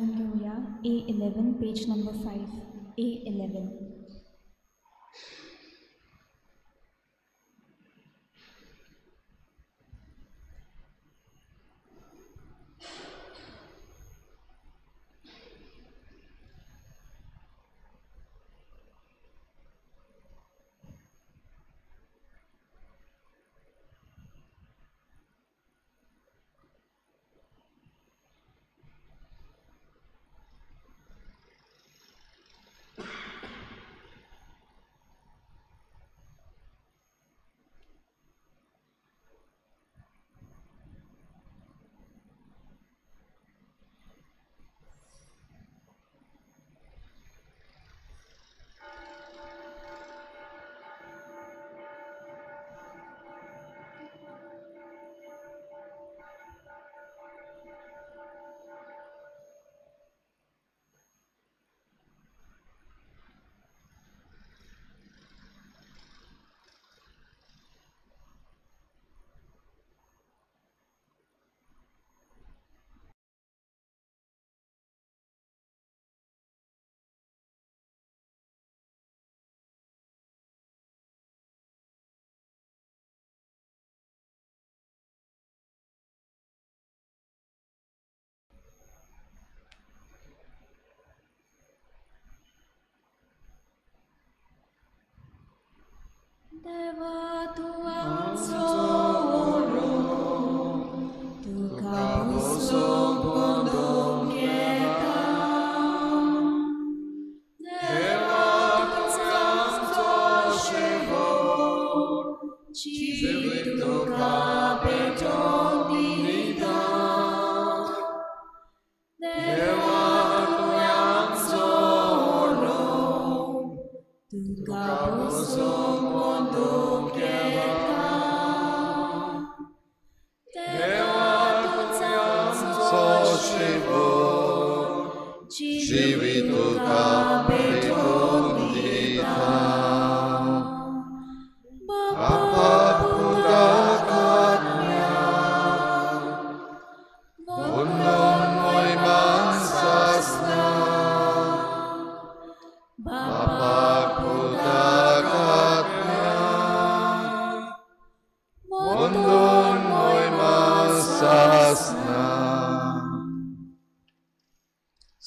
घेवया A11, page number 5, A11.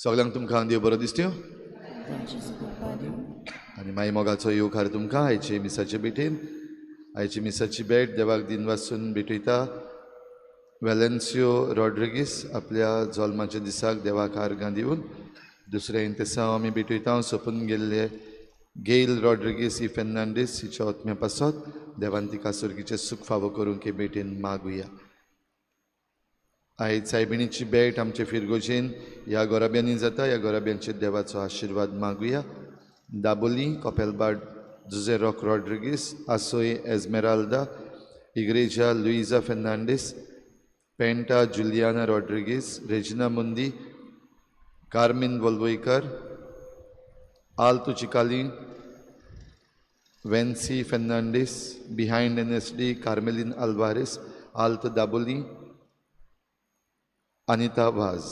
सगळ्यांक तुमकां देव बरो दिसत्यो आनी माई मोगाचो येवकार तुमकां आयचे मिसाचे भेटेन. आयची मिसाची भेट देवाक दिन वासून भेटयता. वेलेन्सियो रॉड्रिगीस आपल्या जल्माच्या दिसाक देवाक आर्गां दिवन दुसऱ्या इंतेसांव आमी भेटयता. सोंपून गेल्ले गेल रॉड्रिगीस ही फेर्नांडीस हिच्या आत्म्या पासत देवान तिका सुर्गीचें सूख फावो करूंक हे भेटेन मागुया. आयज सायबिणीची भेट आमचे फिरगोजेन ह्या गोराब्यांनी जाता. ह्या गोराब्यांचेर देवाचो आशिर्वाद मागुया. दाबोली कपेलबाड जुजे रॉक रॉड्रिगीस, आसोय एजमेराल्दा, इग्रेजा लुइजा फेर्नांडीस, पेंटा जुलियाना रॉड्रिगीस, रेजिना मुंदी, कार्मीन वोलवोयकर, आल्तू चिकाली, वेन्सी फेर्नांडीस, बिहायंड NSD Carmelin Alvares, Alto Dabolim, Anita Vaz.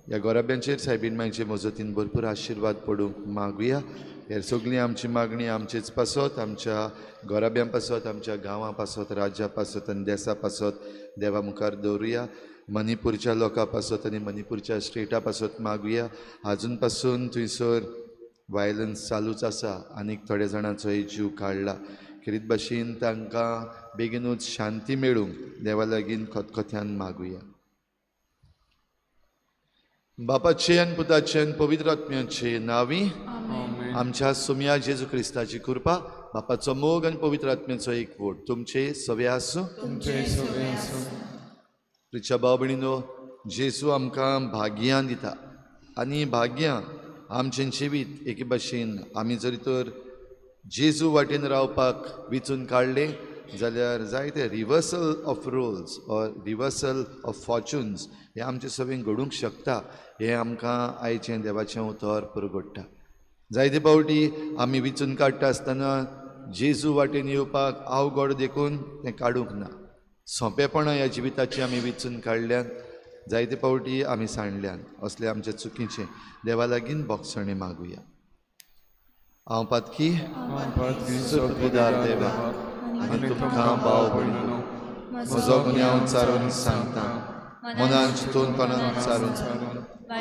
ह्या गोराब्यांचेर सायबीण मांयचे मजतीन भरपूर आशिर्वाद पडूंक मागुया. हेर सगळीं आमची मागणी आमचेच पासत, आमच्या गोराब्यां पासत, आमच्या गांवां पासत, राज्या पासत आनी देसा पासत देवा मुखार दवरुया. मणिपूरच्या लोकां पासत आनी मणिपूरच्या स्टेटा पासत मागुया. आजून पासून थंयसर वायलन्स चालूच आसा आनीक थोड्या जाणांचोय जीव काडला. खेरीत भाशेन तांकां बेगीनूच शांती मेळूंक देवा लागीं खतखत्यान मागुया. बापाचे आनी पुताचे आनी पवित्र आत्म्याचे नांवी आमच्या सोम्या जेजू क्रिस्ताची कृपा, बापाचो मोग आनी पवित्र आत्म्याचो एकवट तुमचे सवे आसूं. प्रिच्या भाव भयणीनो, जेजू आमकां भाग्यां दिता आनी भाग्यां आमचें जिवीत एके भाशेन आमी जरी तर जेजू वाटेन रावपाक विचून काडलें जाल्यार जायते reversal of roles or reversal of fortunes हें आमचें सगळें घडूंक शकता. हें आमकां आयचें देवाचें उतर परगडटा. जायते फावटी आमी विचून काडटा आसतना जेजू वाटेन येवपाक अवघड देखून तें काडूंक ना. सोंपेपणां ह्या जिविताचें आमी विचून काडल्यात. जायते फावटी आमी सांडल्यान असले आमचे चुकीचे देवा लागीं बोगसणी मागुया. हांव पातकी सुखदार देवा आनी तुमकां भाव भयणींनो म्हजो गुन्यांव चारून सांगता, मनान चिंतून तणान चारून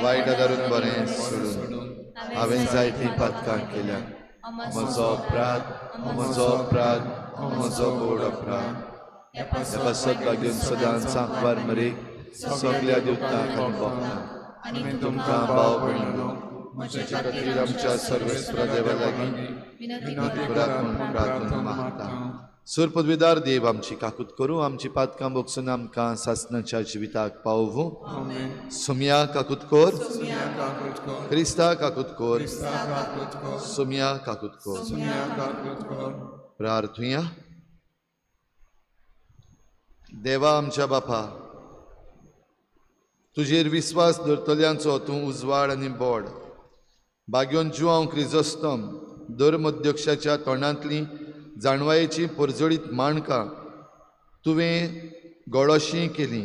वायट आदारून बरें सोडून हांवें जायतीं पातकां केल्या. म्हजो अपराध, म्हजो अपराध, म्हजो गोड अपराध. ह्या पासत बागेवन सदांच सांकवार मरेक सगल्या देवतांक आनी भोगतां आनी तुमकां भाव भयणींनो म्हज्या खातीर आमच्या सर्वेस्पर देवा लागीं विनंती करात म्हूण प्रार्थना मागता. सूर पदवीदार देव आमची काकूत करूं, आमची पातकां भोगसून आमकां सासणाच्या जिविताक पावोवं. सुमया काकूत कोर, क्रिस्ता काकूत कोर, सुमया काकूत कोर. प्रार्थुया. देवा आमच्या बापा, तुजेर विस्वास दवरतल्यांचो तूं उजवाड आनी बोड. बाग्योन जुआंव क्रिजोस्तम धर्मअध्यक्षाच्या तोंडांतली जाणवायेची परजळीत माणकां तुवें गोडोशी केली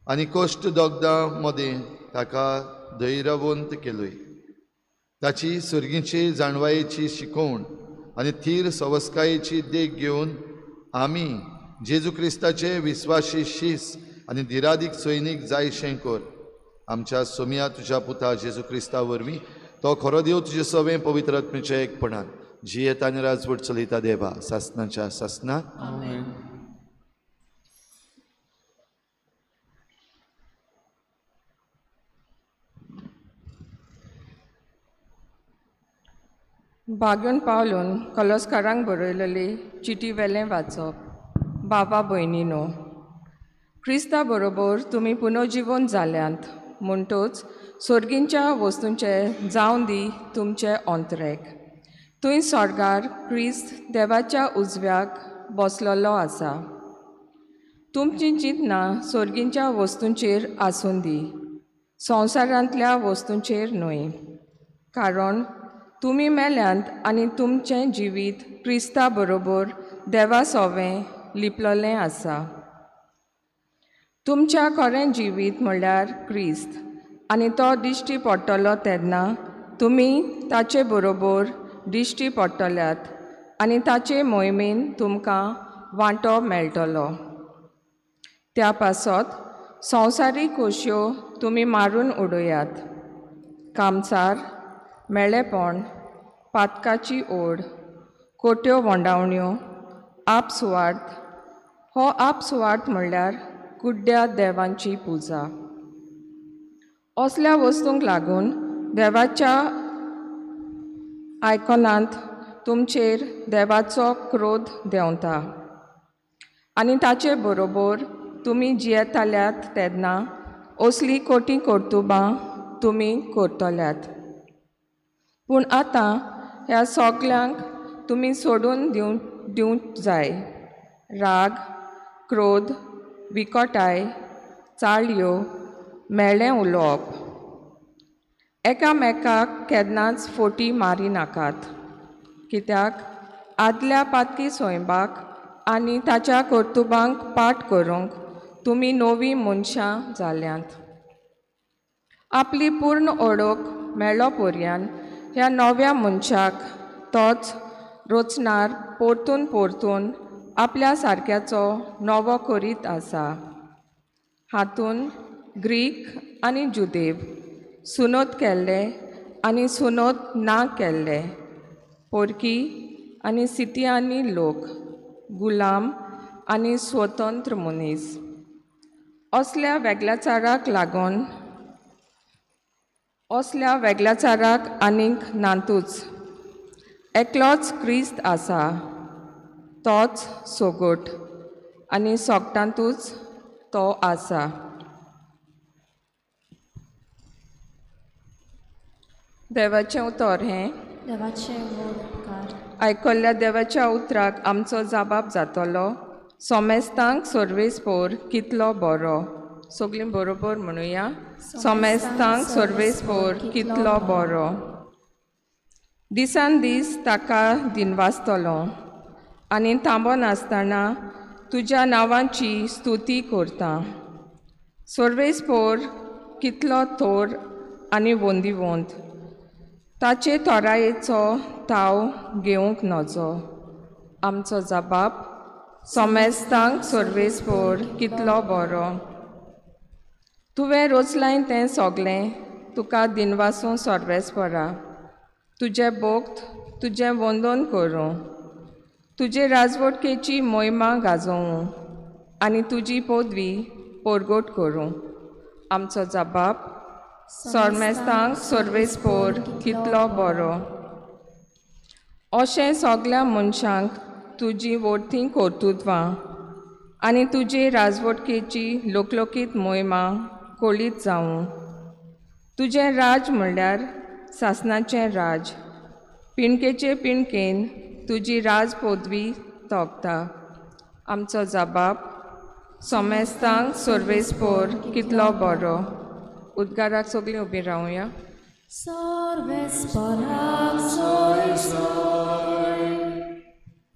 आनी कश्ट दोगदां मदें ताका धैर्यवंत केलोय. ताची सर्गीची जाणवायेची शिकोवण आनी थीर सवस्कायेची देख घेवन आमी जेजू क्रिस्ताचे विस्वाशी शीस आनी धिरादीक सैनीक जायशें कर. आमच्या सोमया तुज्या पुता जेजू क्रिस्ता वरवीं तो खरो देव तुजे सवें पवित्र आत्म्याच्या एकपणान जियेता आनी राजवट चलयता देवा सासनाच्या सासना. बागून पावलून कलस्कारांक बरयलेली चिटी वेलें वाचप. बाबा भयणीनो, क्रिस्ता बरोबर तुमी पुनर्जिवन जाल्यांत म्हणटच सोर्गींच्या वस्तूंचे जावन दी तुमचे अंतरेक. थंय स्वर्गार क्रिस्त देवाच्या उजव्याक बसलेलो आसा. तुमची चिंतनां सोर्गींच्या वस्तूंचेर आसूं दी, संवसारांतल्या वस्तूंचेर न्हय. कारण तुमी मेल्यांत आनी तुमचें जिवीत क्रिस्ता बरोबर देवा सोवें लिपलेलें आसा. तुमच्या खरें जिवीत म्हणल्यार क्रिस्त आनी तो दिश्टी पडटलो तेन्ना तुमी ताचे बरोबर दिश्टी पडटल्यात आनी ताचे मोहिमेन तुमकां वांटो मेळटलो. त्या पासत संवसारीक खोशयो तुमी मारून उडयात. कामसार, मेळेपण, पातकाची ओड, कोट्यो वोंडावण्यो, आपसुवार्थ. हो आपसुवार्थ म्हणल्यार कुड्ड्या देवांची पुजा. असल्या वस्तूंक लागून देवाच्या आयकॉनांत तुमचेर देवाचो क्रोध देंवता आनी ताचे बरोबर तुमी जियेताल्यात तेन्ना असली कोटी कर्तुबां तुमी करतल्यात. पूण आतां ह्या सगल्यांक तुमी सोडून दिवंक जाय. राग, क्रोध, विकटाय, चाळयो, मेळ्ळें उलोवप. एकामेकाक केन्नाच फोटी मारी नाकात, कित्याक आदल्या पातकी स्वयंपाक आनी ताच्या कर्तुबांक पाठ करूंक तुमी नवीं मनशां जाल्यांत. आपली पूर्ण ओळख मेळ्ळो पर्यान ह्या नव्या मनशाक तोच रचणार परतून परतून आपल्या सारक्याचो नवो करीत आसा. हातून ग्रीक आनी जुदेव, सुनोत केल्ले आनी सुनोत ना केल्ले, पोरकी आनी सितियानी लोक, गुलाम आनी स्वतंत्र मनीस, असल्या वेगळ्याचाराक लागून असल्या वेगळ्याचाराक आनीक नातूच. एकलोच क्रिस्त आसा, तोच सोगोट आनी सोगटांतूच तो आसा. देवाचें उतर हें. देवाचें व्हड उपकार. आयकल्ल्या देवाच्या उतराक आमचो जाबाब जातलो. सोमेस्तांक सर्वेस्पोर कितलो बरो. सगळीं बरोबर म्हणुया, सोमेस्तांक सर्वेस्पोर कितलो बरो. दिसान दीस ताका दिनवासतलो आनी थांबो नासतना तुज्या नांवाची स्तुती करता. सर्वेस्पोर कितलो थोर आनी वंदीवंत ताचे थोरायेचो थाव घेवंक नजो. आमचो जबाब सोमेस्तांक सर्वेस्पोर कितलो बरो. तुवें रोचलाय तें सोगलें तुका दिनवासूं सर्वेस्पोरा. तुजें भोक्त तुजें वंदन करूं, तुजे राजवटकेची मोहिमा गाजोवं आनी तुजी पदवी परगट करूं. आमचो जबाब सोरमेस्तांक सर्वेस्पोर कितलो बरो. अशें सगल्या मनशांक तुजी वर्थी कर्तृत्वां आनी तुजे राजवटकेची लोकलोकीत मोहिमा कळीत जावं. तुजें राज म्हणल्यार सासणाचें राज, पिणकेचे पिणकेन तुजी राज पदवी तोखता. आमचो जबाब सोमेस्तांक सर्वेस्पोर कितलो बरो. उद्गाराक सगळीं उबीं रावया. सर्वेस्पोराक सोय सोय,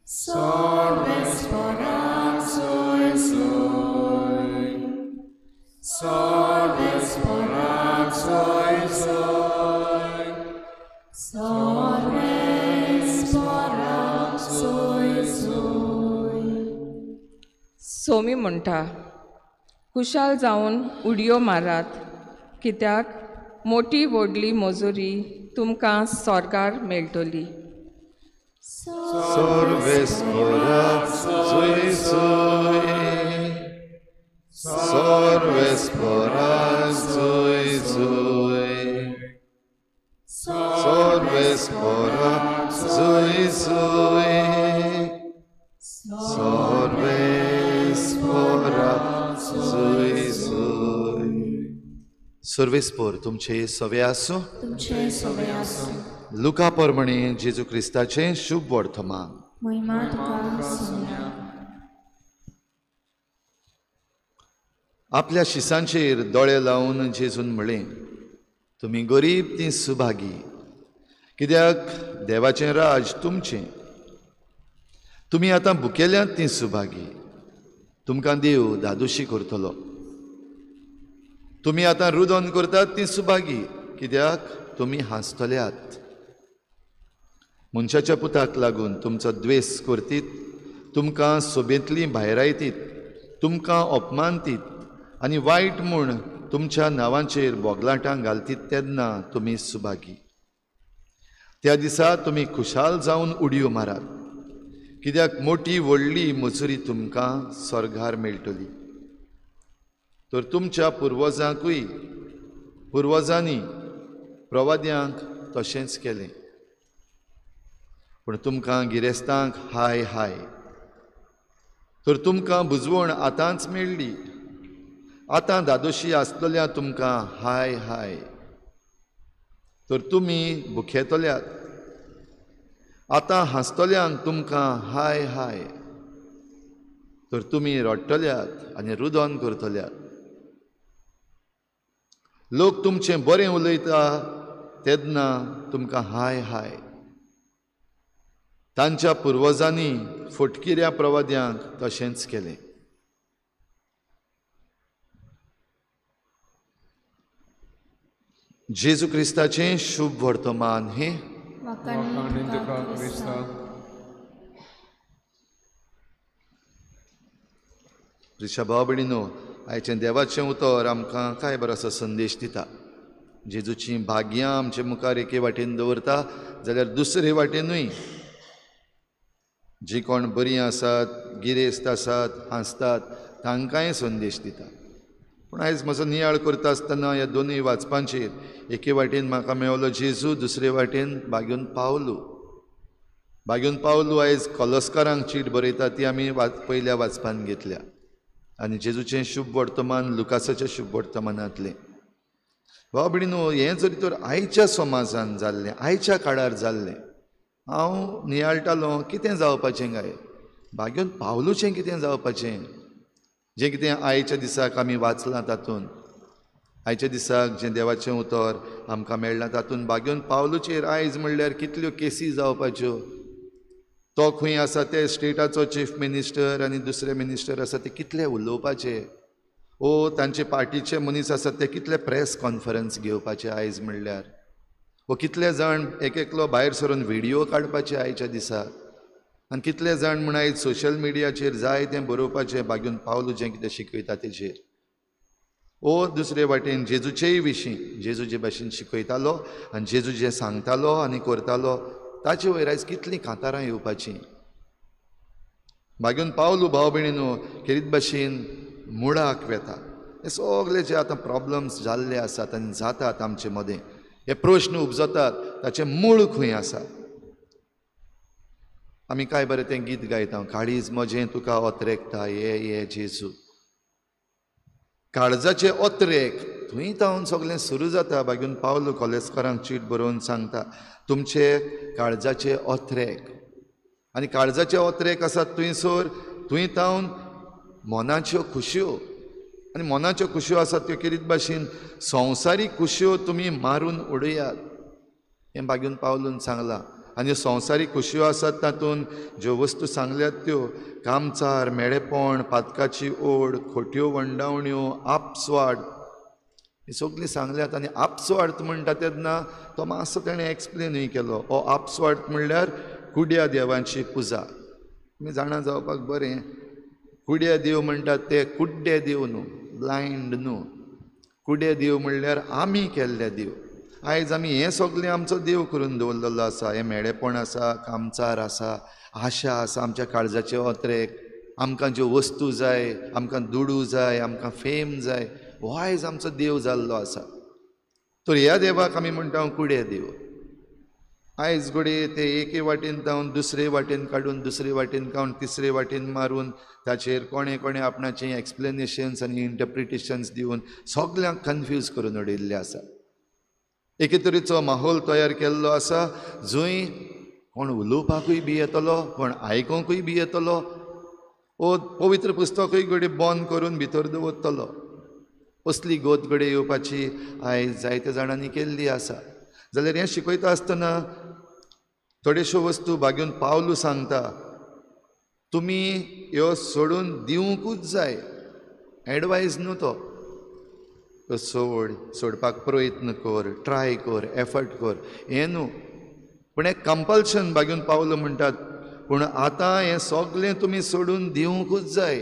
सर्वेस्पोराक सोय सोय, सर्वेस्पोराक सोय सोय, सर्वेस्पोराक सोय सोय. सोमी म्हणटा, खुशाल जावन उडयो मारात, कित्याक मोटी व्हडली मजुरी तुमकां स्वर्गार मेळटली. सर्वेस्पोराक सोय सोय, सर्वेस्पोराक सोय सोय, सर्वेस्पोराक सोय सोय, सर्वेस्पोराक सोय सोय. सर्वेस्पोर तुमचे सवे आसूं. तुमचे सवे आसूं. लुका परमणे जेजू क्रिस्ताचें शुभ वर्तमान. महिमा तुका सोम्या. आपल्या शिसांचेर दोळे लावन जेजून म्हळें, तुमी गरीब तीं सुभागी, कित्याक देवाचें राज तुमचें. तुमी आतां भुकेल्यात तीं सुभागी, तुमकां देव धादोशी करतलो. तुमी आतां रुदन करतात तीं सुभागी, कित्याक तुमी हांसतल्यात. मनशाच्या पुताक लागून तुमचो द्वेस करतीत, तुमकां सोबेंतलीं भायरायतीत, तुमकां अपमानतीत आनी वायट म्हूण तुमच्या नांवांचेर बोगलाटां घालतीत तेन्ना तुमी सुभागी. त्या दिसा तुमी खुशाल जावन उडयो मारात, कित्याक मोटी व्हडली मजुरी तुमकां स्वर्गार मेळटली. तर तुमच्या पुर्वजांकूय पुर्वजांनी प्रवाद्यांक तशेंच केलें. पूण तुमकां गिरेस्तांक हाय हाय, तर तुमकां बुजवण आतांच मेळ्ळी. आतां धादोशी आसतल्या तुमकां हाय हाय, तर तुमी भुखेतल्यात. आतां हांसतल्यांक तुमकां हाय हाय, तर तुमी रडटल्यात आनी रुदन करतल्यात. लोक तुमचें बरें उलयता तेन्ना तुमकां हाय हाय. तांच्या पुर्वजांनी फटकिऱ्या प्रवाद्यांक तशेंच केलें. जेजू क्रिस्ताचें शुभ वर्तमान हें. प्रिशा भाव भयणीनो, आयचें देवाचें उतर आमकां कांय बरो असो संदेश दिता. जेजूचीं भाग्यां आमचे मुखार एके वाटेन दवरता जाल्यार दुसरे वाटेनूय जी कोण बरीं आसात, गिरेस्त आसात, हांसतात तांकांय संदेश दिता. पूण आयज म्हजो नियाळ करता आसतना ह्या दोनूय वाचपांचेर एके वाटेन म्हाका मेवलो जेजू, दुसरे वाटेन बागेवन पावलू. बागेवन पावलू आयज कॉलस्कारांक चीट बरयता ती आमी पयल्या वाचपान घेतल्या आनी जेजूचें शुभ वर्तमान लुकासाचें शुभ वर्तमानांतलें. भाव भयणीनो, हें जरी तर आयच्या समाजान जाल्लें, आयच्या काळार जाल्लें, हांव नियाळटालो कितें जावपाचें काय, बागेवन पावलूचें कितें जावपाचें, जें कितें आयच्या दिसाक आमी वाचलां तातूंत, आयच्या दिसाक जें देवाचें उतर आमकां मेळ्ळां तातूंत बागेवन पावलूचेर आयज म्हणल्यार कितल्यो केसी जावपाच्यो. तो खंय आसा ते स्टेटाचो चीफ मिनिस्टर आनी दुसरे मिनिस्टर आसा ते कितले उलोवपाचे. ओ तांचे पार्टीचे मनीस आसात ते कितले प्रेस कॉन्फरन्स घेवपाचे आयज म्हणल्यार, वो कितले जाण एक एकलो भायर सरून व्हिडियो काडपाचे आयच्या दिसा, आनी कितले जाण म्हण आयज सोशल मिडियाचेर जाय तें बरोवपाचें बागून पावलू जें कितें शिकयता तेजेर. ओ दुसरे वाटेन जेजूचेय विशीं, जेजू जे भाशेन शिकयतालो आनी जेजू जें सांगतालो आनी करतालो ताचे वयर आयज कितलीं कांतारां येवपाचीं. बागून पावलू भाव भयणीनो खेरीत भाशेन मुळाक वेता. हे सगळे जे आतां प्रॉब्लम्स जाल्ले आसात आनी जातात आमचे मदें, हे प्रश्न उपजतात ताचें मूळ खंय आसा. आमी काय बरें तें गीत गायता, काळीज म्हजें तुका ओतरेकता ये ये जेजू. काळजाचे ओतरेक थंय तावन सगळें सुरू जाता. बागून पावलू कॉलेजकारांक चीट बरोवन सांगता तुमचे काळजाचे ओतरेक, आनी काळजाचे ओतरेक आसात थंयसर थंय तावन मनाच्यो खुशयो, आनी मनाच्यो खुशयो आसात त्यो खेरीत भाशेन संवसारीक खुशयो तुमी मारून उडयात हें बागून पावलून सांगलां. आनी संवसारीक खुशयो आसात तातूंत ज्यो वस्तू सांगल्यात त्यो कामचार, मेळेपण, पातकाची ओड, खोट्यो वंडावण्यो, आपस्वाड, ही सगळीं सांगल्यात. आनी आपस्वार्थ म्हणटा तेन्ना तो मातसो तेणें एक्सप्लेनूय केलो. हो आपस्वार्थ म्हणल्यार कुड्या देवांची पुजा. तुमी जाणा जावपाक बरें, कुड्या देव म्हणटात ते कुड्डे देव न्हू, ब्लायंड न्हू. कुड्या देव म्हणल्यार आमी केल्ले देव. आयज आमी हें सगळें आमचो देव करून दवरलेलो आसा. हें मेळेपण आसा, कामचार आसा, आशा आसा, आमच्या काळजाचे ओतरेक, आमकां ज्यो वस्तू जाय, आमकां दुडू जाय, आमकां फेम जाय, हो आयज आमचो देव जाल्लो आसा. तर ह्या देवाक आमी म्हणटा कुड्या देव. आयज घडये ते एके वाटेन जावन दुसरे वाटेन काडून, दुसरे वाटेन काडून तिसरे वाटेन मारून ताचेर कोणें कोणें आपणाचें एक्सप्लेनेशन्स आनी इंटरप्रिटेशन्स दिवन सगल्यांक कन्फ्यूज करून उडयल्लें आसा. एके तरेचो माहोल तयार केल्लो आसा जंय कोण उलोवपाकूय बी येतलो, कोण आयकोंकूय बी येतलो, ओ पवित्र पुस्तकूय घडये बंद करून भितर दवरतलो. असली गोत घडये येवपाची आयज जायत्या जाणांनी केल्ली आसा. जाल्यार हें शिकयता आसतना थोड्योश्यो वस्तू बागून पावलू सांगता तुमी ह्यो सोडून दिवंकूच जाय. एडवायज न्हू तो, सोड, सोडपाक प्रयत्न कर, ट्राय कर, एफर्ट कर, हें न्हू, पूण एक कंपल्शन बागून पावलो म्हणटात. पूण आतां हें सगळें तुमी सोडून दिवंकूच जाय.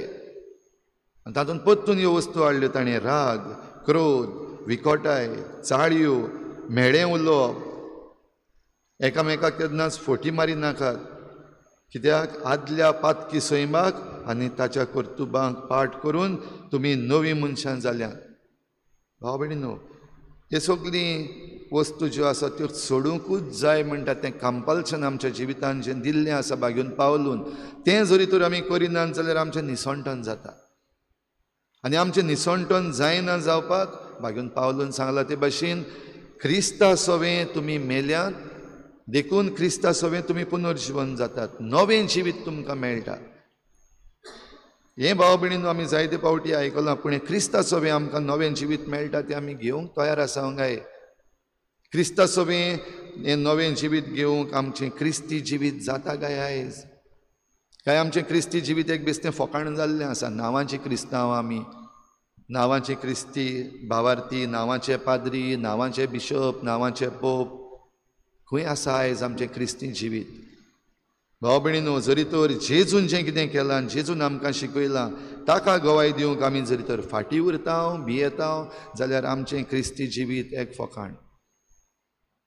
आनी तातूंत परतून ह्यो वस्तू हाडल्यो ताणें, राग, क्रोध, विकोटाय, चाळयो, म्हेळें उलोवप, एकामेकाक केन्नाच फोटी मारी नाकात, कित्याक आदल्या पातकी सैमाक आनी ताच्या कर्तुबांक पाठ करून तुमी नवीं मनशां जाल्यात. भाव भयणीनो, हे सगळीं वस्तू ज्यो आसा त्यो सोडुंकूच जाय म्हणटा तें कंपल्शन आमच्या जिवितान जें दिल्लें आसा बागून पावलून, तें जरी तर आमी करिनात जाल्यार आमचें निसणटन जाता. आनी आमचें निसणटन जायना जावपाक बागून पावलून सांगलां ते भाशेन क्रिस्ता सवें तुमी मेल्यात, देखून क्रिस्ता सवें तुमी पुनर्जिवन जातात, नवें जिवीत तुमकां मेळटा. हें भाव भयणीनो आमी जायते फावटी आयकलां, पूण क्रिस्ता सवें आमकां नवें जिवीत मेळटा तें आमी घेवंक तयार आसा काय? क्रिस्ता सवें हें नवें जिवीत घेवंक आमचें क्रिस्ती जिवीत जाता काय आयज? काय आमचें क्रिस्ती जिवीत एक बेस्तें फोकाण जाल्लें आसा? नांवांचें क्रिस्तांव आमी, नांवांचे क्रिस्ती भावार्थी, नांवांचे पाद्री, नांवांचे बिशप, नांवांचे पोप, खंय आसा आयज आमचें क्रिस्ती जिवीत? भाव भयणीनो, जरी तर जेजून जें कितें केलां, जेजून आमकां शिकयलां ताका गवाय दिवंक आमी जरी तर फाटीं उरता, भियेता जाल्यार आमचें क्रिस्ती जिवीत एक फोकाण.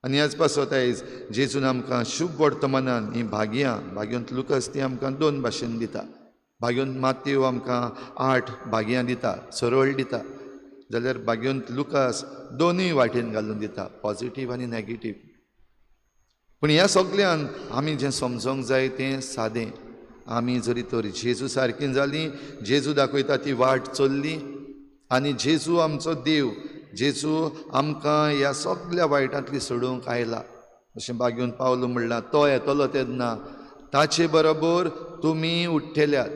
आनी ह्याच पासत आयज जेजून आमकां शुभ वर्तमानान हीं भाग्यां, भाग्यांत लुकस ती आमकां दोन भाशेन दिता, भाग्योन मातेव आमकां 8 भाग्यां दिता, सरळ दिता, जाल्यार भाग्योंत लुकास दोनूय वाटेन घालून दिता, पॉजिटीव आनी नॅगेटीव. पूण ह्या सगल्यान आमी जें समजोंक जाय तें सादें, आमी जरी तर जेजू सारकीं जालीं, जेजू दाखयता ती वाट चल्ली, आनी जेजू आमचो देव, जेजू आमकां ह्या सगल्या वायटांतली सोडोवंक आयला अशें बागेवन पावलो म्हणलां. तो येतलो तेन्ना ताचे बरोबर तुमी उठ्ठेल्यात,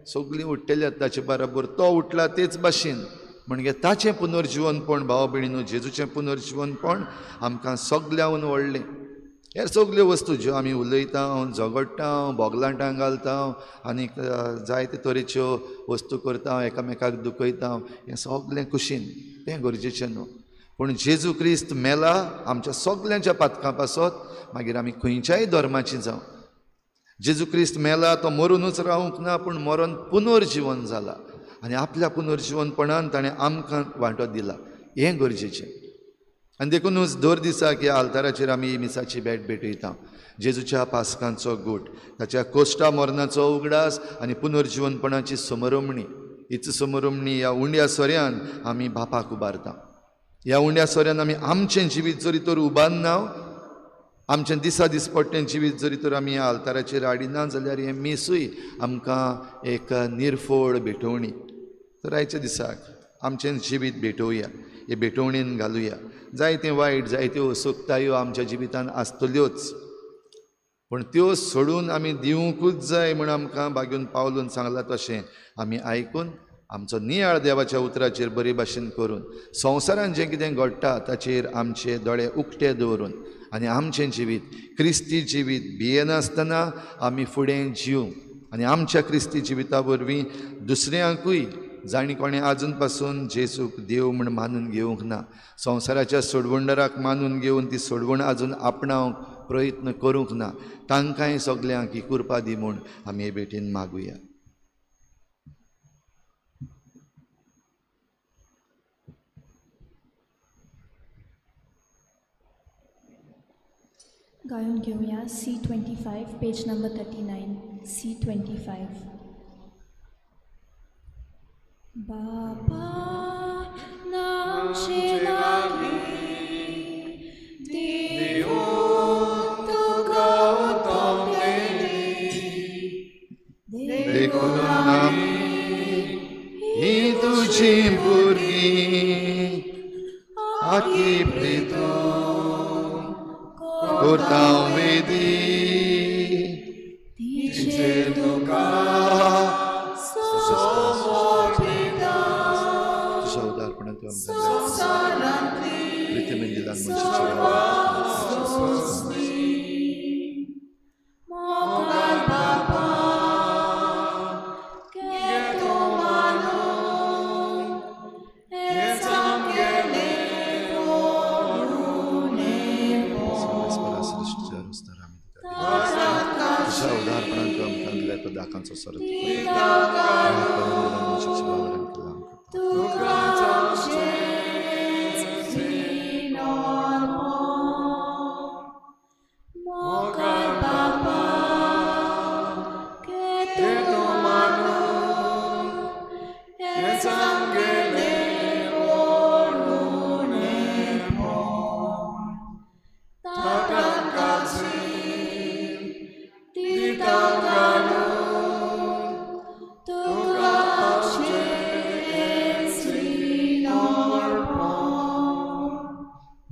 सगळीं उठ्ठेल्यात ताचे बरोबर, तो उठला तेच भाशेन. म्हणजे ताचें पुनर्जिवनपण भाव भयणीनो, जेजूचें पुनर्जिवनपण आमकां सगल्याहून व्हडलें. हे सगल्यो वस्तू ज्यो आमी उलयता, झगडटा, बोगलांटां घालता आनी जायते तरेच्यो वस्तू करता, एकामेकाक दुखयता, हें सगळें कुशीन, तें गरजेचें न्हू. पूण जेजू क्रिस्त मेला आमच्या सगल्यांच्या पातकां पासत, मागीर आमी खंयच्याय धर्माची जावं. जेजू क्रिस्त मेला तो मरुनूच रावूंक ना, पूण मरोन पुनर्जिवन जाला आनी आपल्या पुनर्जिवनपणान ताणें आमकां वांटो दिला, हें गरजेचें. आनी देखूनच दर दिसाक ह्या आल्ताराचेर आमी मिसाची भेट भेटयता. जेजूच्या पासकांचो गूट, ताच्या कोश्टा मरणाचो उगडास आनी पुनर्जिवनपणाची समरमणी, हीच समरमणी ह्या उंड्या सोऱ्यान आमी बापाक उबारता. ह्या उंड्या सोऱ्यान आमी आमचें जिवीत जरी तर उबारना, आमचें दिसा दिसपट्टें जिवीत जरी तर आमी ह्या आल्ताराचेर हाडिना जाल्यार हें मिसूय आमकां एक निर्फोळ भेटवणी. तर आयच्या दिसाक आमचें जिवीत भेटोवया, हे भेटवणेन घालुया. जायतें वायट, जायत्यो असुकतायो आमच्या जिवितान आसतल्योच, पूण त्यो सोडून आमी दिवंकूच जाय म्हूण आमकां बागेवन पावलून सांगलां तशें आमी आयकून आमचो नियाळ देवाच्या उतराचेर बरे भाशेन करून, संवसारान जें कितें घडटा ताचेर आमचे दोळे उक्ते दवरून आनी आमचें जिवीत क्रिस्ती जिवीत भियेनासतना आमी फुडें जिवंक आनी आमच्या क्रिस्ती जिविता वरवीं दुसऱ्यांकूय जाणी कोणें आजून पासून जेजूक देव म्हूण मानून घेवंक ना, संवसाराच्या सोडवणदाराक मानून घेवन ती सोडवण आजून आपणावंक प्रयत्न करूंक ना, तांकांय सगल्यांक ही कृपा दी म्हूण आमी हे भेटीन मागुया. गाऊन घेऊया C25, page number 39, C25. बापा नामचे लागी देव तुका तोंपलेली, देखून आमी ही तुजी भुरगीं आखी प्रीतो करता वेदी तिचेर तुका तुज्या उदारपणान तूं आमकां प्रिती दिलान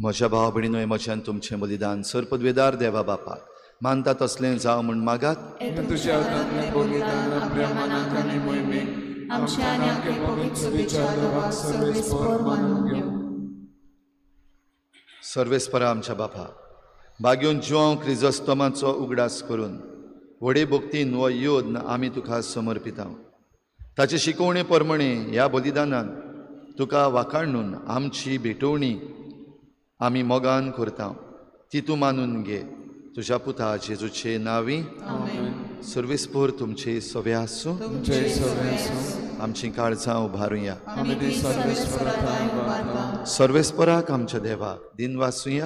म्हज्या भाव भयणीनो, हें म्हज्यान तुमचें बलिदान सर्पद्वेदार देवा बापाक मानता तसलें जावं म्हूण मागात. तुज्या हातांतलें बलिदान आपल्या मनाक आनी मोहिमेक आमच्या आनी आपले पवित्र सभेच्या देवाक सर्वेस्पर मानून घेवं. सर्वेस्परा आमच्या बापा, बागेवन जुआंव क्रिजोस्तमाचो उगडास करून व्हडे भक्तीन हो योद्न आमी तुका समर्पिता. ताचे शिकवणे प्रमाणे ह्या बलिदानान तुका वाखाणून आमची भेटवणी आमी मोगान करता, ती तूं मानून घे. तुज्या पुता जेजूचे नांवी. सर्वेस्पर तुमचे सवे आसूं. आमची काळजां उबारुया. सर्वेस्पराक आमच्या देवाक दिनवासुया.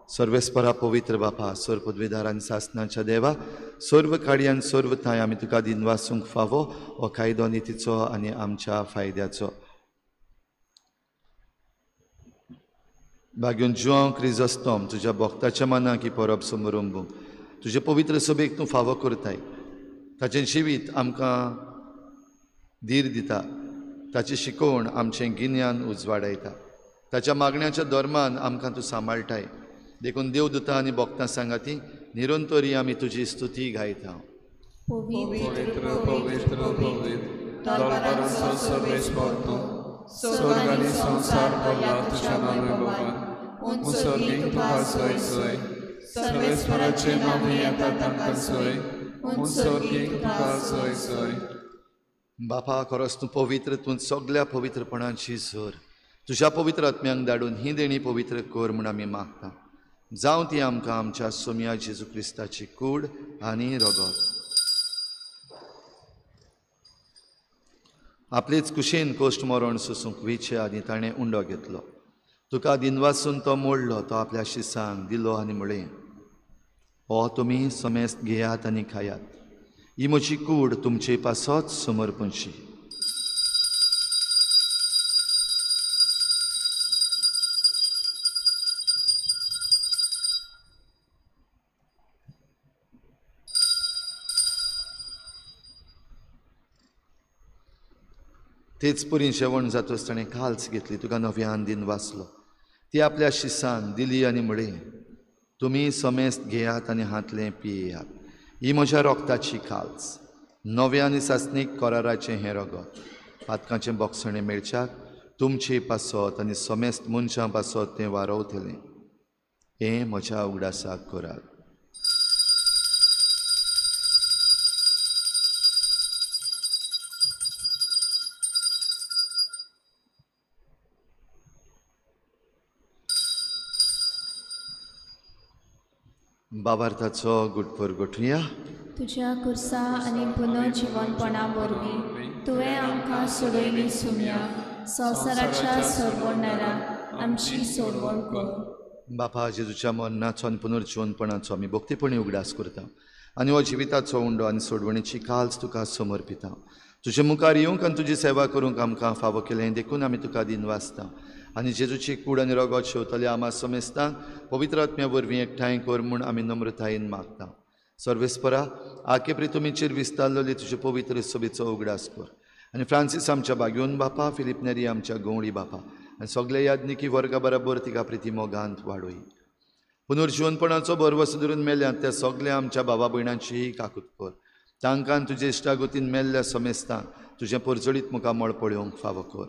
सर्वेस्परा पवित्र बापा, सर्व पदवीदार आनी सासनाच्या देवा, सर्व काडयान सर्व थांय आमी तुका दिनवासूंक फावो हो कायदो नितीचो आनी आमच्या फायद्याचो. भाग्योन जुआंव क्रिजोस्तोम तुज्या भक्ताच्या मनाक ही परब समरंबूंक तुजे पवित्र सभेक तूं फावो करताय. ताचें जिवीत आमकां धीर दिता, ताची शिकवण आमचें गिन्यान उजवाडायता, ताच्या मागण्याच्या धर्मान आमकां तूं सांबाळटाय. देखून देवदूता आनी भक्तां सांगाती निरंतरी आमी तुजी स्तुती गायता. पवित्र पवित्र पवित्र दरबारांचो सर्वेस्पर तूं, स्वर्ग आनी संवसार भरला तुज्या नांवान. उंच सर्गीक तुका सोय सोय. सर्वेस्पराचें नांव येता तांकां सोय, उंच सर्गीक तुका सोय सोय. बापा, खरोच तूं पवित्र, तूं सगल्या पवित्रपणाची सर. तुज्या पवित्र आत्म्यांक धाडून ही देणी पवित्र कर म्हूण आमी मागता. जावं ती आमकां आमच्या सोम्या जेजू क्रिस्ताची कूड आनी रगत. आपलेच कुशीन कोश्ट मरण सोसूंक वेचे आनी ताणें उंडो घेतलो. तुका दिनवासून तो मोडलो, तो आपल्या शिसांक दिलो आनी म्हळें, हो तुमी समेस्त घेयात आनी खायात, ही म्हजी कूड तुमचे पासत समर्पणशी. तेच परी जेवण जातच ताणें काल्स घेतली, तुका नव्यान दिन वाचलो, ती आपल्या शिसान दिली आनी म्हळें, तुमी समेस्त घेयात आनी हांतलें पियेयात, ही म्हज्या रोगताची काल्स, नव्या आनी सासणीक कराराचें हें रगत, पातकांचें बोगसणें मेळच्याक तुमचे पासत आनी समेस्त मनशां पासत तें वारवतलें. हें म्हज्या उगडासाक करात. बाबार्थाचो गुटपर गोठुया. तुज्या कुर्सा आनी पुनर्जिवनपणा वरवीं तुवें आमकां सोडयली सुम्या, संवसाराच्या सोडवणदारा आमची सोडवण कर. बापा, जेजूच्या मरणाचो आनी पुनर्जिवनपणाचो आमी भक्तीपणी उगडास करता आनी हो जिविताचो उंडो आनी सोडवणीची काल्स तुका समर्पिता. तुजे मुखार येवंक आनी तुजी सेवा करूंक आमकां फावो केलें देखून आमी तुका दिनवासता. आनी जेजूची कूड आनी रगत शेवतले आमा समेस्तांक पवित्र आत्म्या वरवीं एकठांय कर म्हूण आमी नम्रतायेन मागता. सर्वेस्परा, आकेप्री तुमीचेर विस्तारलेली तुजे पवित्र सभेचो उगडास कर आनी फ्रांसीस आमच्या बागयोन बापा, फिलीप नेरी आमच्या गवळी बापा आनी सगल्या याज्ञिकी वर्गा बराबर तिका प्रिती मोगांत वाडोय. पुनर्जिवनपणाचो भरवसो धरून मेल्यात त्या सगल्या आमच्या बाबा भयणांचीय काकूत कर. तांकां तुजे इश्टागतीन मेल्ल्या समेस्तांक तुजें परजळीत मुखामळ पळोवंक फावो कर.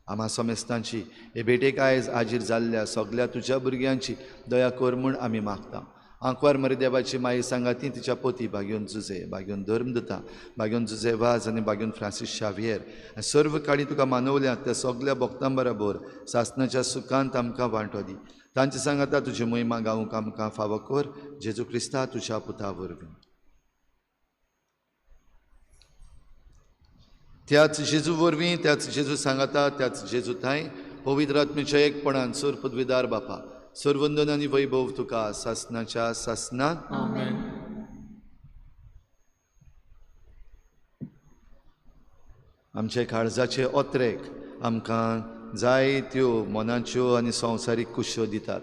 आमा समेस्तांची हे भेटेक आयज हाजीर जाल्ल्या सगल्या तुज्या भुरग्यांची दया कर म्हूण आमी मागता. आंकवार मरिदेवाची माई सांगाती तिच्या पोती बागयोन जुजे, बागयोन धर्मदूता, बागयोन जुजे वाज आनी बागयोन फ्रांसीस शावियर आनी सर्व काळी तुका मानवल्यात त्या सगल्या भक्तां बराबर सासणाच्या सुखांत आमकां वांटो दी. तांचे सांगाता तुजी महिमा गावंक आमकां फावो कर, जेजू क्रिस्ता तुज्या पुता वरवीं. त्याच जेजू वरवीं, त्याच जेजू सांगाता, त्याच जेजू थांय पवित्र आत्म्याच्या एकपणान सोर पदवीदार बापा, सर्वंदन आनी वैभव तुका सासणाच्या सासणाक. आमेन. आमचे काळजाचे ओत्रेक आमकां जायत्यो मनाच्यो आनी संवसारीक कुश्यो दितात.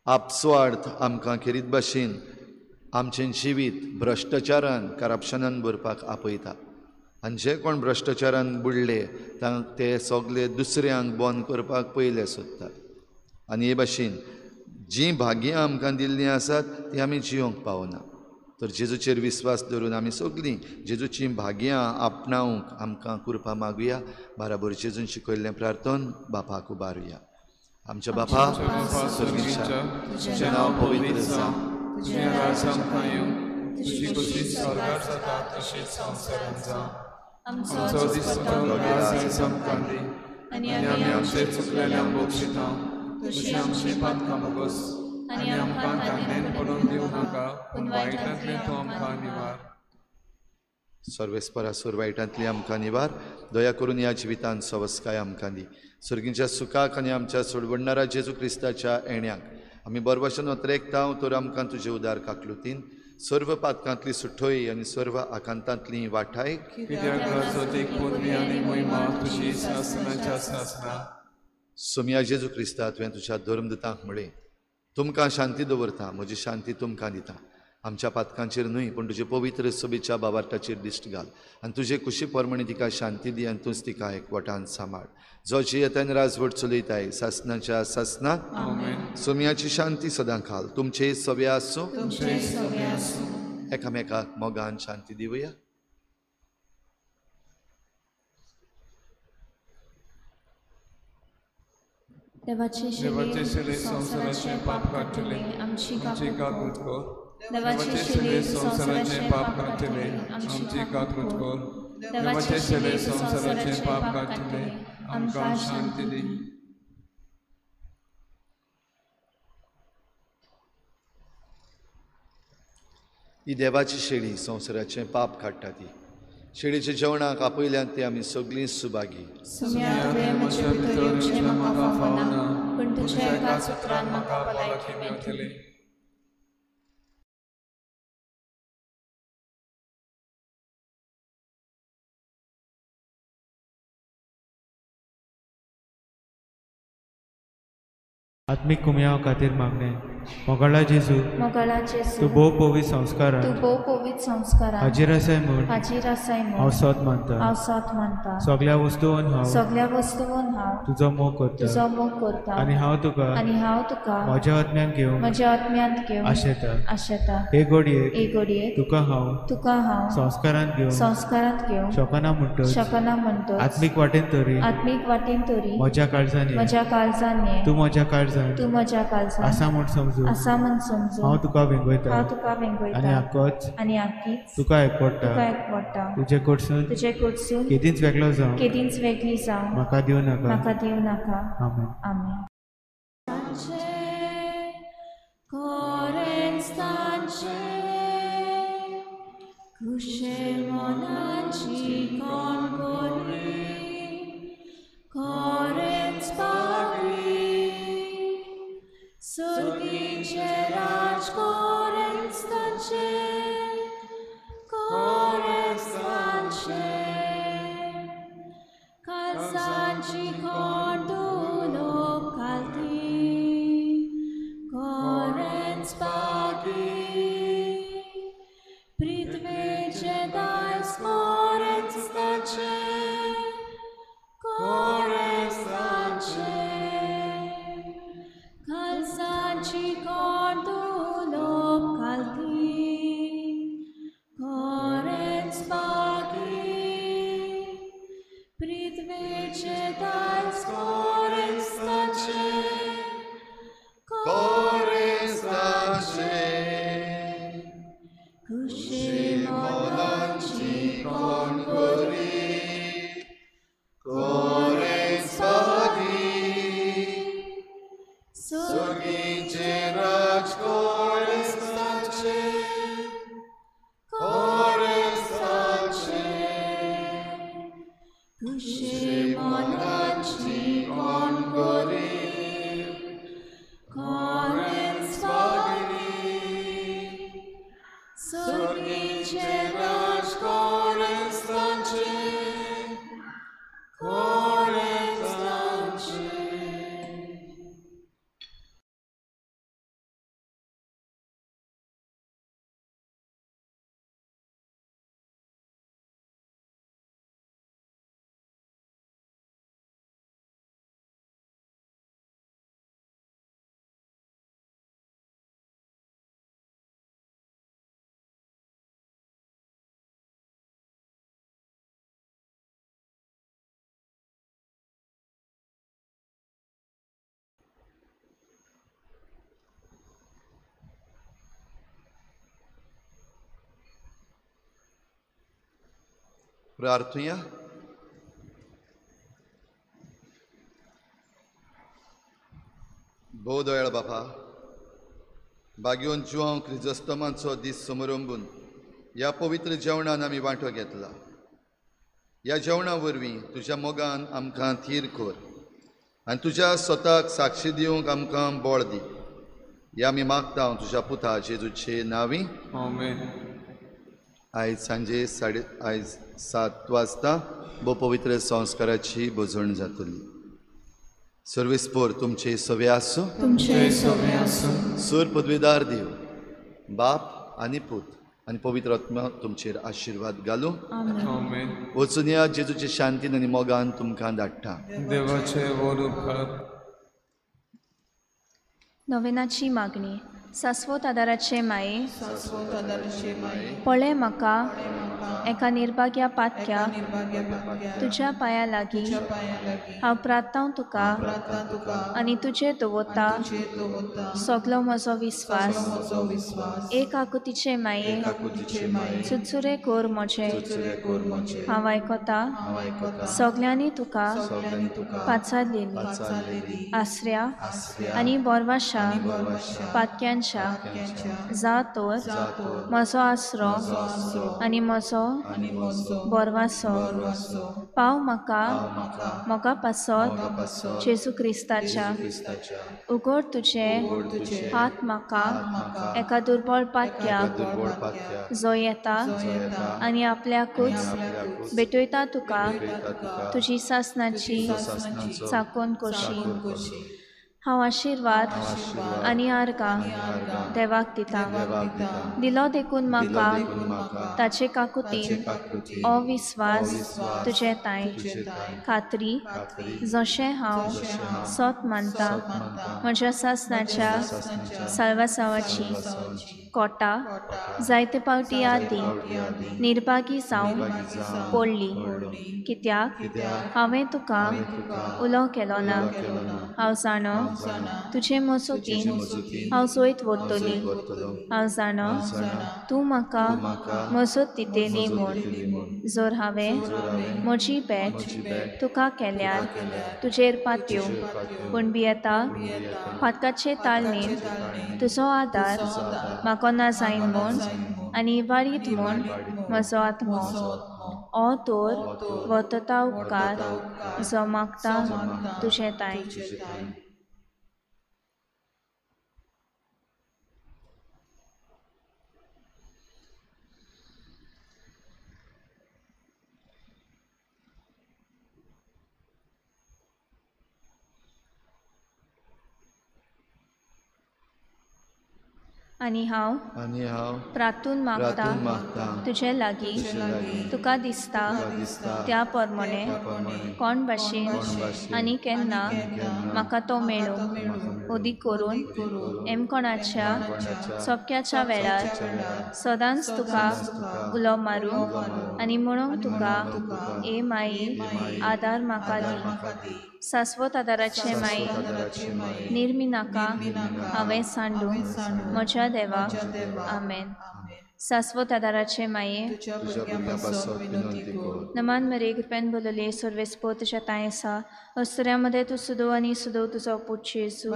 आपस्वार्थ आमकां खेरीत भाशेन आमचें जिवीत भ्रश्टाचारान करप्शनान भरपाक आपयता आनी जे कोण भ्रश्टाचारान बुडले ते सगले दुसऱ्यांक बंद करपाक पयले सोदतात. आनी हे भाशेन जीं भाग्यां आमकां दिल्लीं आसात तीं आमी जियोंक पावना. तर जेजूचेर विस्वास धरून आमी सगलीं जेजूचीं भाग्यां आपणावंक आमकां कृपा मागुया. बाराबर जेजून शिकयल्लें प्रार्थन बापाक उबारुया. आमच्या बापा सर्गीच्या, तुजें नांव पवित्र जावं, तुजें राज्य आमकां येवं, तुजी खोशी स्वर्गार जाता तशीच संवसारांत जावं. आमचो दिसपट्टो घास आयज आमकां दी आनी आमी आमचे चुकलेल्यांक बक्षिता तशी आमची पातकां भोगोस आनी आमकां तांणेन पडून दिवं नाका, पूण वायटांतलें तूं आमकां निवार. सर्वेस्परा, सोर वायटांतली आमकां निवार. दया करून ह्या जिवितांत सवस्काय आमकां दी. सर्गीच्या सुखाक आनी आमच्या सोडवणणारा जेजू क्रिस्ताच्या येण्याक आमी बरवशन अत्रेकता तर आमकां तुजे उदार काकलुतीन सर्व पातकांतली सुठोई आनी सर्व आकांतांतली वाठाय. सोमया जेजू क्रिस्ता, तुवें तुज्या धर्मदूतांक म्हळें, तुमकां शांती दवरता, म्हजी शांती तुमकां दिता. आमच्या पातकांचेर न्हय पूण तुजे पवित्र सभेच्या बाबार्टाचेर दिश्ट घाल आनी तुजे कुशी प्रमाणे तिका शांती दी आनी तूंच तिका एकवटान सांबाळ. जो जियेता आनी राजवट चलयताय सासणाच्या सासणाक. सोमयाची शांती सदां खाल तुमचे सवे आसूं. एकामेकाक मोगान शांती दिवया. देवाचे शिले संवसाराचें पाप काडटले, आमची काकूट कर. देवाचे शिले संवसाराचें पाप काडटले, आमची काकूट कर. देवाचे शिले संवसाराचें पाप काडटले, आमकां शांती दी. ही देवाची शेळी संवसाराचें पाप काडटा ती शेळीच्या जेवणाक आपयल्यान ती आमी सगळीं सुभागी. आत्मीक कुमयाव खातीर मागणें. मोगाळा जेजू, तूं भोव पवित्र संस्कारान हाजीर आसाय म्हूण हांव सोद मानता. सगळ्या वस्तून हांव तुजो मोग करता आनी हांव तुका म्हज्या आत्म्यान घेवंक आशेता. हे घडयेक तुका हांव संस्कारांत घेवंक शकना म्हणटच आत्मीक वाटेन तरी म्हज्या काळजान ये, तूं म्हज्या काळजान आसा म्हूण समजू हांव तुका वेंगयता आनी आकीच तुका एकवटा. तुजे कडसून केदींच वेगळो जावं म्हाका दिवं नाका. आमेन. आमेन. Sorgince raj korenstance, korenstance, kalsanci condulo calti, korens pagi, pritvece dais korenstance, korenstance. Kalsanci condulo calti, corens pagi, pritvece dais corens tace, corens tace. Cusce monanci concori, corens pagi, Sorgince raj corens tace, corens tace. Cusce monanci concori, corens pagi, Sorgince raj corens tace, corens tace. प्रार्थुया. भोव दयाळ बापा, भाग्योन जुआंव क्रिजस्तमांचो दीस समरंबून ह्या पवित्र जेवणान आमी वांटो घेतला. ह्या जेवणा वरवीं तुज्या मोगान आमकां थीर कर आनी तुज्या स्वताक साक्षी दिवंक आमकां बळ दी. ह्या आमी मागता तुज्या पुता जेजूचे नांवी. आमेन. आयज सांजे 7:30 वाजता भोव पवित्र संस्काराची भोजण जातली. सर्वेस्पोर तुमचे सवे आसूं. सूर पदवीदार देव बाप आनी पूत आनी पवित्र आत्मा तुमचेर आशिर्वाद घालूं. वचून या जेजूचे शांतीन आनी मोगान तुमकां धाडटा. देवाचे व्हड उपकार. नोवेनाची मागणी. सास्वत आदाराचे माये, पळय म्हाका एका निर्भाग्या पातक्या तुज्या पांया लागीं हांव प्रार्थांव तुका आनी तुजेर दवरता सगलो म्हजो विस्वास. एक आकुतीचे माये, चुरचुरे कोर म्हजे, हांव आयकता सगल्यांनी तुका पाचारलेली आसऱ्या आनी बोरवाशा पातक्यांच्या जा तर म्हजो आसरो आनी म्हजो बोरवासो पाव म्हाका मोगा पासत जेजू क्रिस्ताच्या. उगड तुजे हात म्हाका एका दुर्बळ पातक्याक जो येता आनी आपल्याकूच भेटयता तुका तुजी सासनाची चाकोन कशी. हांव आशिर्वाद आनी आर्गां देवाक दिता. दिलो देखून म्हाका ताचे काकुतीन अविस्वास तुजे ताय खात्री जशें हांव सोत मानता म्हज्या सासनाच्या साल्वासावाची कोटा जायते पावटी आदी निर्भागी जावन पडली, कित्याक हांवें तुका उलो केलो ना. हांव जाणो तुजे मजतीन हांव जैत व्हरतली. हांव जाणो तूं म्हाका मजत दितली म्हूण. जर हांवें म्हजी भेट तुका केल्यार तुजेर पातयो, पूण भियेता पातकाचे ताळणेन तुजो आदार म्हाका ना जायन म्हूण आनी इबाडीत म्हूण म्हजो आत्मो. ओ तर वतता उपकार जो मागता तुजें ताय. आनी हांव प्रार्थून मागता तुजे लागीं तुका दिसता त्या प्रमाणे कोण भाशेन आनी केन्ना म्हाका तो मेळूं, अदीक करून एमकोणाच्या सोपक्याच्या वेळार सदांच तुका उलो मारूं आनी म्हणूंक तुका ए माई आदार म्हाका दी. सास्वत आदाराचे माई, निर्मी नाका हांवें सांडून म्हज्या देवा. आमेन. सास्वत आदाराचे माये, नमान मरे कृपेन बोलले सर्वेस्पो तुज्या तांय आसा. अस्तुऱ्यामध्ये तूं सुदो आनी सुदो तुजो पूत जेजू.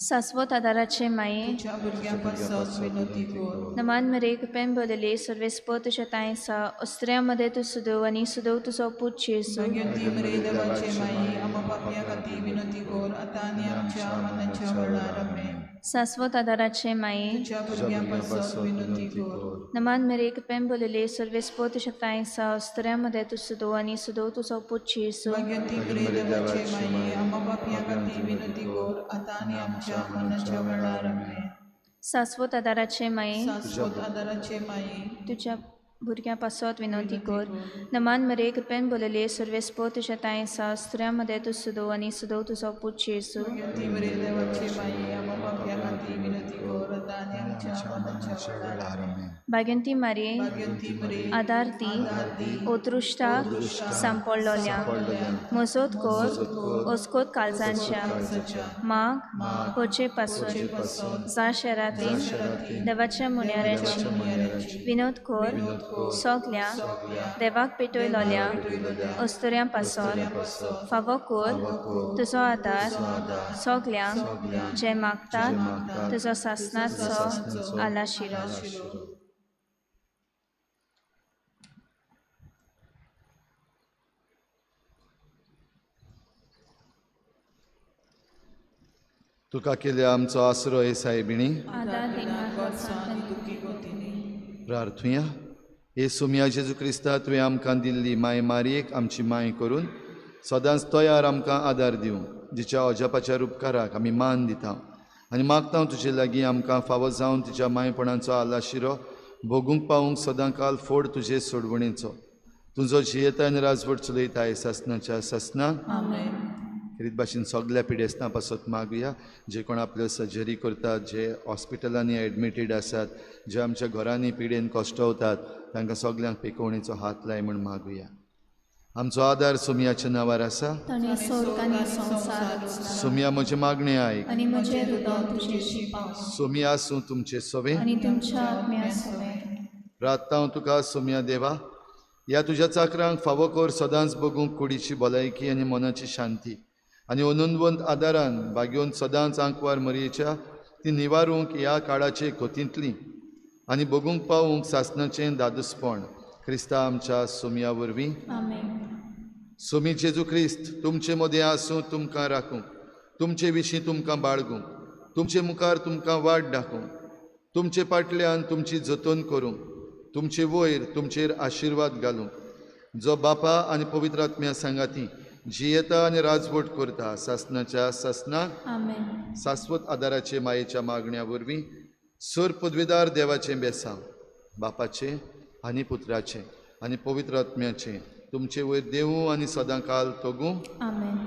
सास्वत आदाराचे माये, नमान मरे कृपेन बोलले सर्वेस्पो तुज्या तांय आसा. अस्तुऱ्यामध्ये तूं सुदो आनी सुदो तुजो पूत जेजू. सास्वत आदाराचे माये, नमान मरे कृपेन बोलले सर्वेस्पो तुज्या तांय आसा. अस्तुऱ्यामध्ये तूं सुदो आनी सुदो तुजो पूत जेजू. सास्वत आदाराचे माये, तुज्या भुरग्यां पासत विनंती कर. नमान मरे कृपेन बोलले सर्वेस्पो तुज्या तांय आसा. अस्तुऱ्यामध्ये तूं सुदो आनी सुदो तुजो पूत जेजू. भाग्यंती मारये, आदार दी अदृश्टाक सांपडलोल्या, मजत कर अस्कोत काळजांच्या, माग करचे पासून जा शेरातीन देवाच्या मुन्याराची विनोद कर सगल्या देवाक पेटयलोल्या अस्तुऱ्यां पासून फावो कर तुजो आदार सगल्यांक जे मागतात तुजो सासनाचो आलाशिरो. तुका केल्या आमचो आसरो हे सायबिणी. प्रार्थुया. हे सोमया जेजू क्रिस्ता, तुवें आमकां दिल्ली माय मारयेक आमची माय करून सदांच तयार आमकां आदार दिवं, जिच्या अजापाच्या उपकाराक आमी मान दिता आनी मागता तुजे लागीं आमकां फावो जावन तिच्या मायपणाचो आलाशिरो भोगूंक पावूंक सदां काल फोड तुजे सोडवणेचो. तुजो जियेता आनी राजवट चलयता सासनाच्या सासना. रीत भाशेन सगल्या पिडेस्तां पासत मागुया, जे कोण आपल्यो सर्जरी करतात, जे हॉस्पिटलांनी एडमिटेड आसात, जे आमच्या घरांनी पिडेन कश्टवतात, तांकां सगल्यांक पेकोवणेचो हात लाय म्हूण मागुया. आमचो आदार सोमयाच्या नांवार आसा. सोमया म्हजें मागणें आयक सोमया आसूं तुमचे सोवे. प्रार्थना हांव तुका सोमया देवा, ह्या तुज्या चाकरांक फावो कर सदांच बगूंक कुडीची भलायकी आनी मनाची शांती आनी अनंतवंत आदारान बागेवन सदांच आंकवार मरयेच्या ती निवारूंक ह्या काळाचे कोतींतली आनी बगूंक पावूंक सासनाचें दादूसपण क्रिस्ता आमच्या सोमया वरवीं. सोमी जेजू क्रिस्त तुमचे मदें आसूं, तुमकां राखूंक, तुमचे विशीं तुमकां बाळगूंक, तुमचे मुखार तुमकां वाट दाखोवंक, तुमचे पाटल्यान तुमची जतन करूंक, तुमचे वयर तुमचेर आशिर्वाद घालूंक, जो बापा आनी पवित्र आत्म्या सांगाती जियेता आनी राजवट करता सासनाच्या सासनाक. सास्वत आदाराचे मायेच्या मागण्या वरवीं सर पदवेदार देवाचें बेसांव बापाचें आनी पुत्राचें आनी पवित्र आत्म्याचें तुमचे वयर देवूं आनी सदां काल तगूं. आमेन.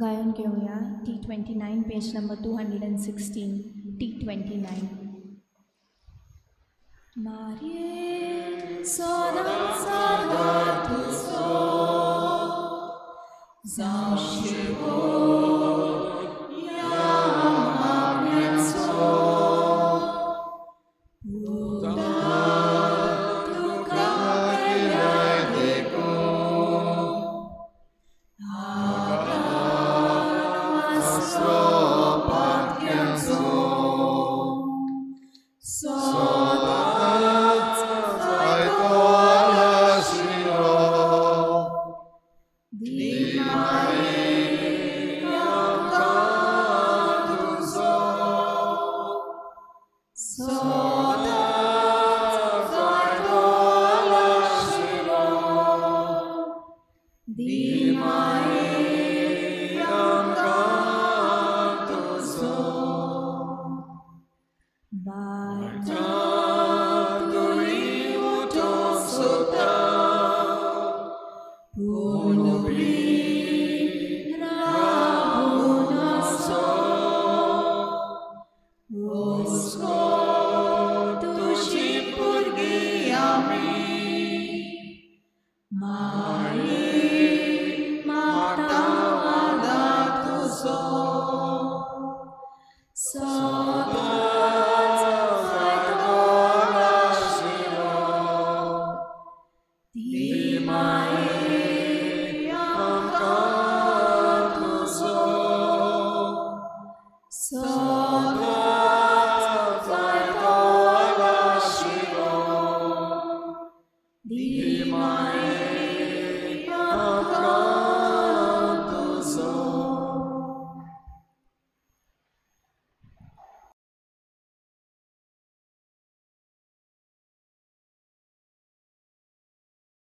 गायन घेवया T29 page number 216. T29. मारिये सदां सदां तुजो जावं शेवट ह्या मागण्याचो, पुता तुका केल्याय देखून आदार आसरो पातक्यांचो सदांच जायतो आशिरो दी माये आमकां तुजो सदांच जायतो आशिरो दी माये आमकां तुजो. वाटा तुमी उठूंक सोदता पूण उबी रावून आसो, हुस्को तुजी भुरगीं आमी माये मागता आदार तुजो सदांच जायतो आशिरो दी माये आमकां तुजो सदांच जायतो आशिरो दी माये आमकां